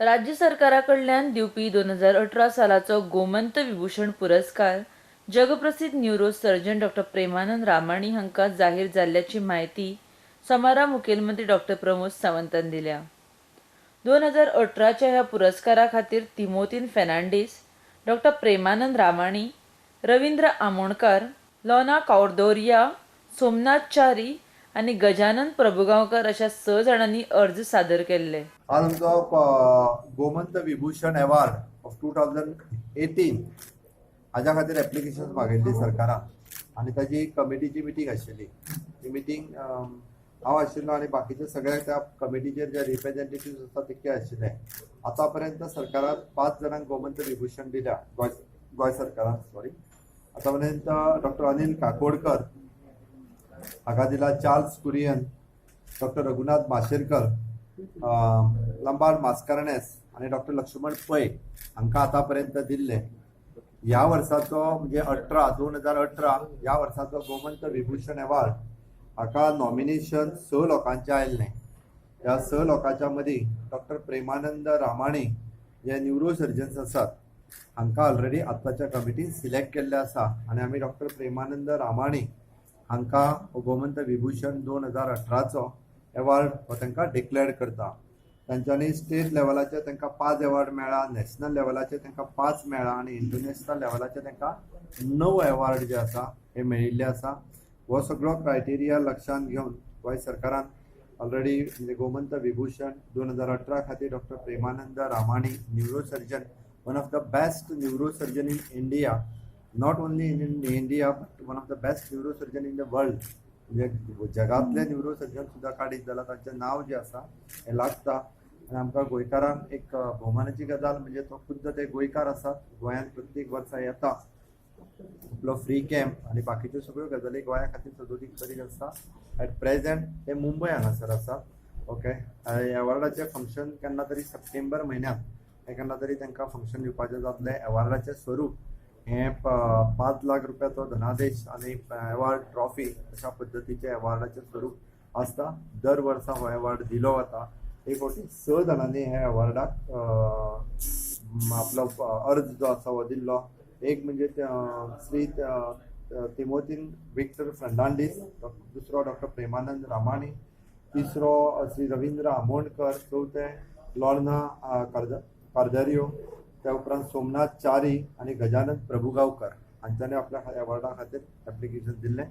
राज्य सरकारा कडल्यान दिवपी 2018 सालाचो गोमंत विभूषण पुरस्कार जगप्रसिद्ध न्युरो सर्जन डॉक्टर प्रेमानंद रामाणी हांकां जाहीर जाल्ल्याची म्हायती सोमारा मुखेलमंत्री डॉक्टर प्रमोद सावंतान दिल्या. 2018च्या ह्या पुरस्कारा खातीर तिमोतीन फेर्नांडीस, डॉक्टर प्रेमानंद रामाणी, रवींद्र आमोणकार, लोना कॉर्दोरिया, सोमनाथ च्यारी आनी गजानन प्रभुगांवकर अशा स जाणांनी अर्ज सादर केल्ले. आज आमचो गोमंत विभूषण एवॉर्ड ऑफ 2018 हाज्या खातीर एप्लिकेशन मागयल्ली सरकारान आनी ताजी कमिटीची मिटींग आशिल्ली. ती मिटींग हांव आशिल्लो आनी बाकीचे सगळे त्या कमिटीचेर जे रिप्रेझेंटेटिव्ह आसा तितके आशिल्ले. आतां पर्यंत सरकारान पांच जाणांक गोमंत विभूषण दिल्या, गोंय गोंय सरकारान, सॉरी. आतां पर्यंत डॉक्टर अनिल काकोडकर हाका दिला, Charles Kurien, doctor Raghunath Mashelkar, Lambert Mascarenhas आनी डॉक्टर लक्ष्मण पै हांकां आतां पर्यंत दिल्ले. ह्या वर्साचो म्हणजे 18, 2018 ह्या वर्साचो गोमंत विभूषण एवॉर्ड हाका नॉमिनेशन स लोकांचें आयिल्लें. ह्या स लोकांच्या मदीं डॉक्टर प्रेमानंद रामाणी जे न्युरो सर्जन्स आसात, हांकां ऑलरेडी आत्ताच्या कमिटीन सिलेक्ट केल्लें आसा आनी आमी डॉक्टर प्रेमानंद रामाणी हांकां हो गोमंत विभूषण 2018चो एवॉर्ड हो तांकां डिक्लेअर करता. तांच्यांनी स्टेट लेवलाचेर तांकां पांच एवॉर्ड मेळ्ळा, नॅशनल लेवलाचेर तांकां पांच मेळ्ळा आनी इंटरनॅशनल लेवलाचेर तांकां णव एवॉर्ड जे आसा हे मेळिल्ले आसा. हो सगळो क्रायटेरिया लक्षांत घेवन गोंय सरकारान ऑलरेडी म्हणजे गोमंत विभूषण 2018 खातीर doctor Premanand Ramani, neurosurgeon, one of the best neurosurgeon in India, not only in India but one of the best neurosurgeon in the world, म्हणजे जगांतले न्युरोसर्जन सुद्दां काडीत जाल्यार तांचें नांव जें आसा हें लागता. आनी आमकां गोंयकारांक एक भोवमानाची गजाल म्हणजे तो खुद्द ते गोंयकार आसात, गोंयांत प्रत्येक वर्सा येता, आपलो फ्री कॅम्प आनी बाकीच्यो सगळ्यो गजाली गोंया खातीर सदोदीत करीत आसता. एट प्रेझेंट ते मुंबय हांगासर आसात. ओके, एवॉर्डाचें फंक्शन केन्ना तरी सप्टेंबर म्हयन्यांत हे केन्ना तरी तांकां फंक्शन दिवपाचें जातलें. एवॉर्डाचें स्वरूप हें 5 लाख रुपयाचो धनादेश आनी एवॉर्ड ट्रॉफी अशा पद्दतीचें एवॉर्डाचें स्वरूप आसता. दर वर्सा हो एवॉर्ड दिलो वता. एक फावटी स जाणांनी ह्या एवॉर्डाक आपलो अर्ज जो आसा हो दिल्लो. एक म्हणजे श्री तिमोतीन विक्टर फर्नांडीस, दुसरो डॉक्टर प्रेमानंद रामाणी, तिसरो श्री रवींद्र आमोणकर, चवथें लोर्ना कार्दरियो, त्या उपरांत सोमनाथ च्यारी आनी गजानन प्रभुगांवकर हांच्यांनी आपल्या एवॉर्डा खातीर एप्लिकेशन दिल्लें.